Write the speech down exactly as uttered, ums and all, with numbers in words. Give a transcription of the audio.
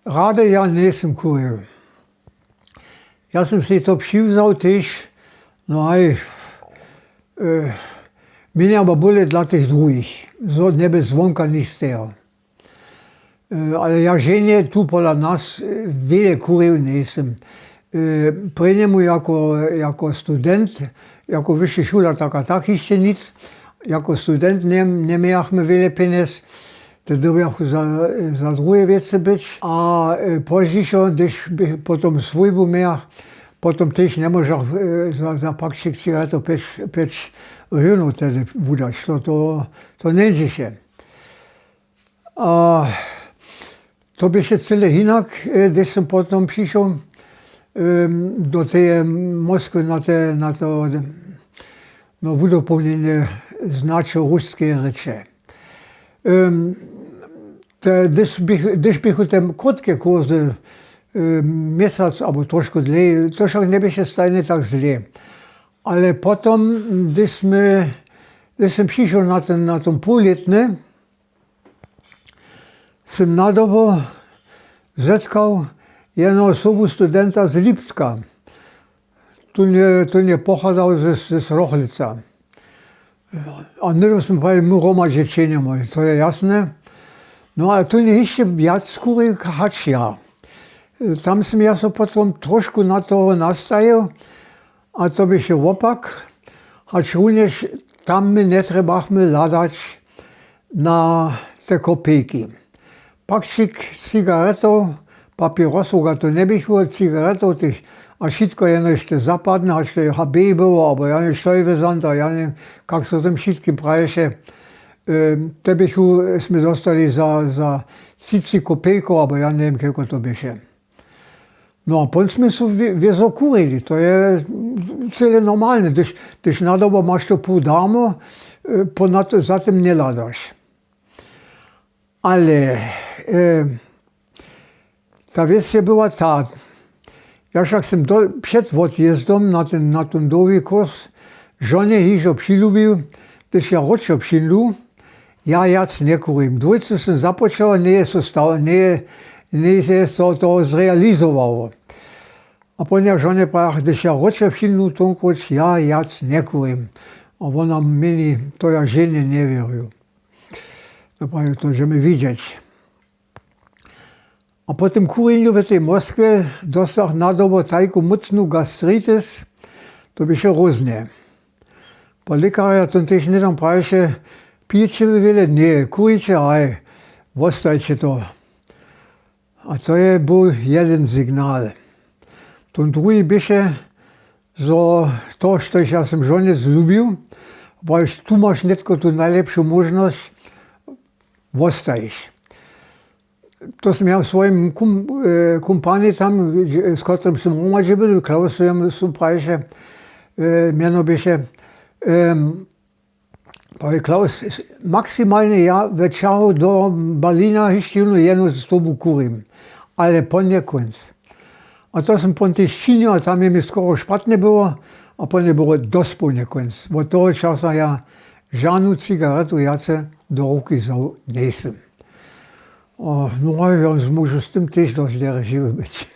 Rady ja njejsym kurił. Ja sym sej to přiwzał tež, no haj, měnja abo bóle dla tych druhich, zo njeby zwonka nic stejo. Ale ja ženje tu pola nas wjele kurił njejsym. Prěnjemu jako student, jako wyši šula tak a tak hišće nic, jako student njemějachmy wjele pjenjez, te dyrbjachu za druhe wěcy być a pózdźišo hdyž potom swójbu mějach, potom tež njemóžach za pakćik cigaretow pjeć hrynow tehdy wudać. To njeńdźeše. A to běše cyle hinak, hdyž sym potom přišoł do teje moskwy na to wudopołnjenje znaćo ruskeje rěče. Hdyž běchu te krótke kursy, měsac abo trošku dlej, to wšak njeběše stajnje tak zle. Ale potom hdyž sym přišoł na ten połlětny, sym nadobo zetkał jednoho sobu studenta z Lipska. Tón je pochadał z Rochlěca. A hnydom smy prajił, my hromadźe čehnjemy, to je jasne. No a tón je hišće wjac kurił hač ja. Tam sym ja so potom trošku na toho nastajił. A to běše wopak, hačrunjež tam my njetrjebachmy hladać na te kopejki. Pakćik cigaretow, papěrosow ga to njeběchu, cigaretow tych, a wšitko jenož te zapadne, hač to je HB było abo ja njewěm, štojwesand a ja njewěm, kak so tym wšitkim praješe. Te běchu smy dostali za třiceći kopejkow abo ja njewěm, kelko to běše. No a pon smy so wězo kurili, to je cyle normalne, hdyž nadobo maš to pół darmo, za tym njehladaš. Ale ta wěc je była ta, ja wšak sym před wotjězdom na ten dołhi kurs žonje hižo přilubił, hdyž ja wróćo přińdu, ja wjac njekurim. Dwójce sym započał, njeje so stało, njeje so to zrealizowało. A pon ja žonje prajach, hdyž ja wróćo přińdu tónkróć, ja wjac njekurim. A wona měni, to ja ženje njewěrju. To praju, to dźemy widźeć. A po tym kurinju w tej Moskwje dóstach nadobo tajku mócnu gastritis, to běše hróznje. Po lěkarja tón tež hnydom praješe, pijěće wy wjele? Ně. Kuriće? Haj, wostajće to. A to je był jedyn signal. Tón druhi běše, zo to, štož ja sym žonje zlubił, prajiš, tu maš nětko tu najlěpšu móžnosć, wostajiš. To sym ja swojim kumpanjej tam, z kotrymž sym hromadźe był, Klausu, jemu su prajiše, mjeno běše, praji Klaus, maksimalnje ja we ćahu do Berlina hišće jónu jenu z tobu kurim, ale pon je kónc. A to sym pon tež činił a tam je mi skoro špatnje było, a pon je było dospołnje kónc. Wot toho časa ja žanu cigaretu wjace do ruki wzał njejsym. No, ja móžu z tym tež dosć derje žiwy być.